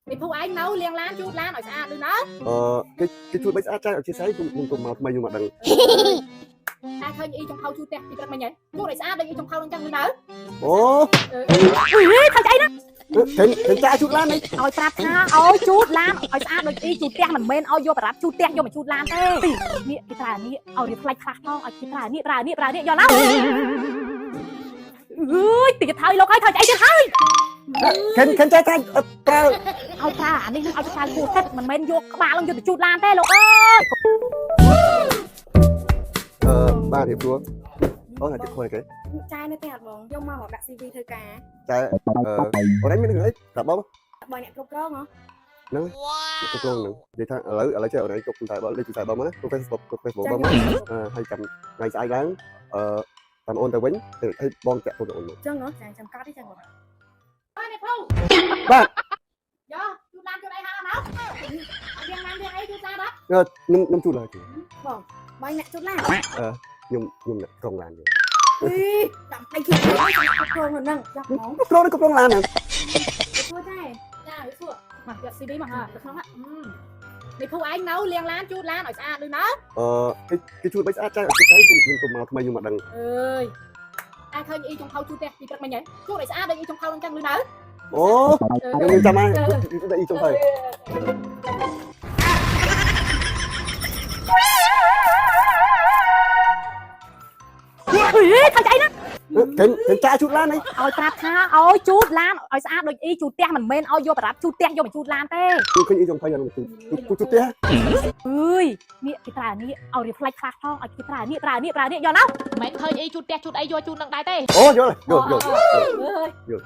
នេះភូឯងនៅលាងឡានជូតឡានឲ្យស្អាតដូចណា អឺគេគេជូតមិនស្អាតចាយអធិស្ឋានខ្ញុំខ្ញុំមកថ្មីខ្ញុំអត់ដឹង តែឃើញអ៊ីចុងភៅជូតផ្ទះពីព្រឹកមិញហ៎ជូតឲ្យស្អាតដូចអ៊ីចុងភៅនឹងចឹងដូចណា អូ អុយថាចអីណា ឃើញឃើញចាជូតឡាននេះ ឲ្យប្រាប់ថាឲ្យជូតឡានឲ្យស្អាតដូចអ៊ីជូតផ្ទះមិនមែនឲ្យយកប្រដាប់ជូតផ្ទះយកមកជូតឡានទេនេះគេប្រើនេះឲ្យរៀបផ្លាច់ខ្លះផងឲ្យគេប្រើនេះប្រើនេះប្រើនេះយកណាអើយតិចហើយលោកហើយថាចអីទៀតហើយ ឃើញឃើញចាថាប្រើ ឲ្យប្រើអានេះនឹងឲ្យប្រើគួរគិតមិនមែនយកក្បាលនឹងយកទៅជូតឡានទេលោកអើយ អឺបាទរៀបរួអូនអាចខូចគេ ចាយនៅទេអត់បងយកមកដាក់ CV ធ្វើការ ចាអឺអូនឯងមានរឿងអីប្រាប់បង បើអ្នកគ្រប់គ្រងហ៎ ហ្នឹងគ្រប់គ្រងហ្នឹងនិយាយថាឥឡូវឥឡូវចេះអូនឯងទុកតែបើលេខទូរស័ព្ទបងមកណាទុក Facebook ទុក Facebook បងមកអឺហើយចាំថ្ងៃស្អែកឡើងអឺតាមអូនទៅវិញទៅឲ្យបងតាក់អូនមក ចឹងហ៎ចាចាំកាត់ទេចឹងបង នេះភូ បាទ យកជូតឡានជូតអីហើយអត់រៀងឡានរៀងអីជូតឡានអត់ ខ្ញុំខ្ញុំជូតឡើយ បើអ្នកជូតឡាន ខ្ញុំខ្ញុំអ្នកក្រុងឡាន អីដាក់ដៃជូតឡានគ្រប់គ្រងហ្នឹងចាប់ហ្មង គ្រប់គ្រងគ្រប់គ្រងឡានហ្នឹង ជួយដែរ ចាវាសួរមកយក CV មកហ่าទៅក្នុងនេះភូឯងនៅលាងឡានជូតឡានឲ្យស្អាតដូចណា អឺគេគេជូតមិនស្អាតចាយអធិស្ឋានខ្ញុំខ្ញុំមកថ្មីខ្ញុំអត់ដឹង អើយតែឃើញអ៊ីចុងភៅជូតផ្ទះពីព្រឹកមិញហ៎ជូតឲ្យស្អាតដូចអ៊ីចុងភៅនឹងចឹងលឺនៅ អូខ្ញុំចាំហើយអ៊ីចុងទៅ អេថាចអីណា ឃើញឃើញចាជូតឡាននេះ ឲ្យប្រាប់ថាឲ្យជូតឡានឲ្យស្អាតដូចអ៊ីជូតផ្ទះមិនមែនឲ្យយកប្រដាប់ជូតផ្ទះយកមកជូតឡានទេ ខ្ញុំឃើញអ៊ីចុងភៅយ៉ាងជូតជូតផ្ទះ អើយនេះគេប្រើនេះឲ្យរៀបផ្លាច់ខ្លះផងឲ្យគេប្រើនេះប្រើនេះប្រើនេះយកណាមិនឃើញអ៊ីជូតផ្ទះជូតអីយកជូតនឹងដែរទេ អូយល់យល់យល់ អើយ យល់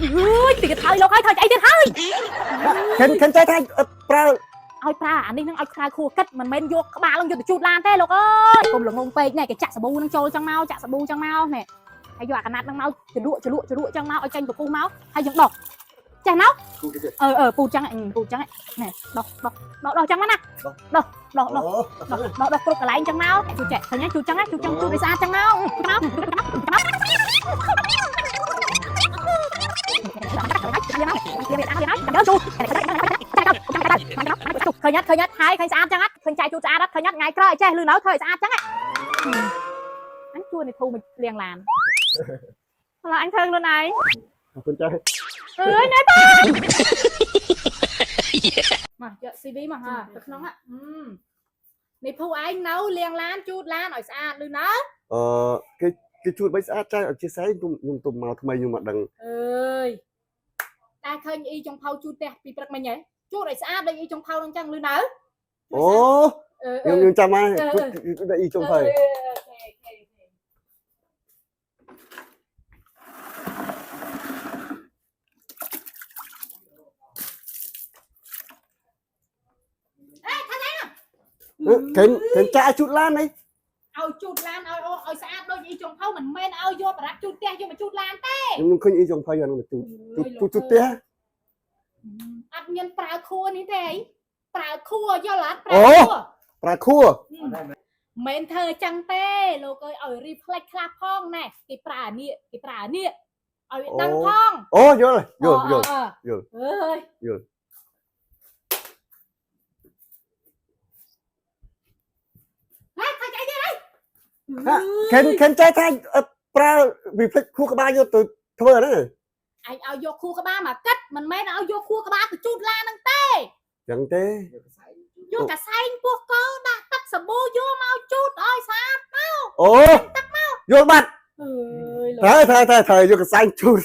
អើយតិចហើយលោកហើយថាចអីទៀតហើយ ឃើញឃើញចាថាប្រើ ឲ្យប្រើអានេះនឹងឲ្យប្រើខួរគិតមិនមែនយកក្បាលនឹងយកទៅជូតឡានទេលោកអើយកុំល្ងងពេកណែគេចាក់សាប៊ូនឹងចូលចឹងមកចាក់សាប៊ូចឹងមកណែហើយយកអាកណាត់នឹងមកជ្រលក់ជ្រលក់ជ្រលក់ចឹងមកឲ្យចេញពពុះមកហើយយើងដោះចេះណៅអឺអឺពូចឹងពូចឹងណែដោះដោះដោះដោះចឹងមកណាដោះដោះដោះដោះដោះដោះគ្រប់កន្លែងចឹងមកជូតចេះឃើញទេជូតចឹងជូតចឹងជូតឲ្យស្អាតចឹងមកមកឃើញអត់ឃើញអត់ហើយឃើញស្អាតចឹងអត់ឃើញចៃជូតស្អាតអត់ឃើញអត់ថ្ងៃក្រោយចេះលឺនៅធ្វើឲ្យស្អាតចឹងអញជួននេះធូមកលៀងឡានឥឡូវអញធ្វើខ្លួនឯង អរគុណចា អើយណែតាមកយក CV មកហាទៅក្នុងនេះភូឯងនៅលាងឡានជូតឡានឲ្យស្អាតលឺនៅ អឺគេគេជូតមិនស្អាតចាយអធិស្ឋានខ្ញុំខ្ញុំទុំមកថ្មីខ្ញុំអត់ដឹង អើយតែឃើញអ៊ីចុងភៅជូតផ្ទះពីព្រឹកមិញហ៎ជូតឲ្យស្អាតដូចអ៊ីចុងភៅនឹងចឹងលឺនៅ អូខ្ញុំខ្ញុំចាំហើយអ៊ីចុងភៅឃើញឃើញចាជូតឡាននេះ ឲ្យជូតឡានឲ្យឲ្យស្អាតដូចអ៊ីចុងភៅមិនមែនឲ្យយកប្រដាប់ជូតផ្ទះយកមកជូតឡានទេ ខ្ញុំឃើញអ៊ីចុងភៅយ៉ាងជូតជូតជូតផ្ទះ អត់មានប្រើខួរនេះទេអីប្រើខួរយល់អត់ប្រើខួរ ប្រើខួរ មិនធ្វើចឹងទេលោកអើយឲ្យ reflect ខ្លះផងណែគេប្រើអានេះគេប្រើអានេះឲ្យវាដឹងផង អូយល់យល់យល់ យល់ អើយ យល់ ហើយថាចអីទៀតហើយ ឃើញឃើញចេះថាប្រើវិភ្លេចខួរក្បាលយកទៅធ្វើហ្នឹង ឯងឲ្យយកខួរក្បាលមកគិតមិនមែនឲ្យយកខួរក្បាលទៅជូតឡានហ្នឹងទេ ចឹងទេ យកកសែងពោះកដាក់ទឹកសាប៊ូយកមកជូតឲ្យស្អាត អូយល់បាត់ អើយ ត្រូវត្រូវត្រូវត្រូវយកកសែងជូត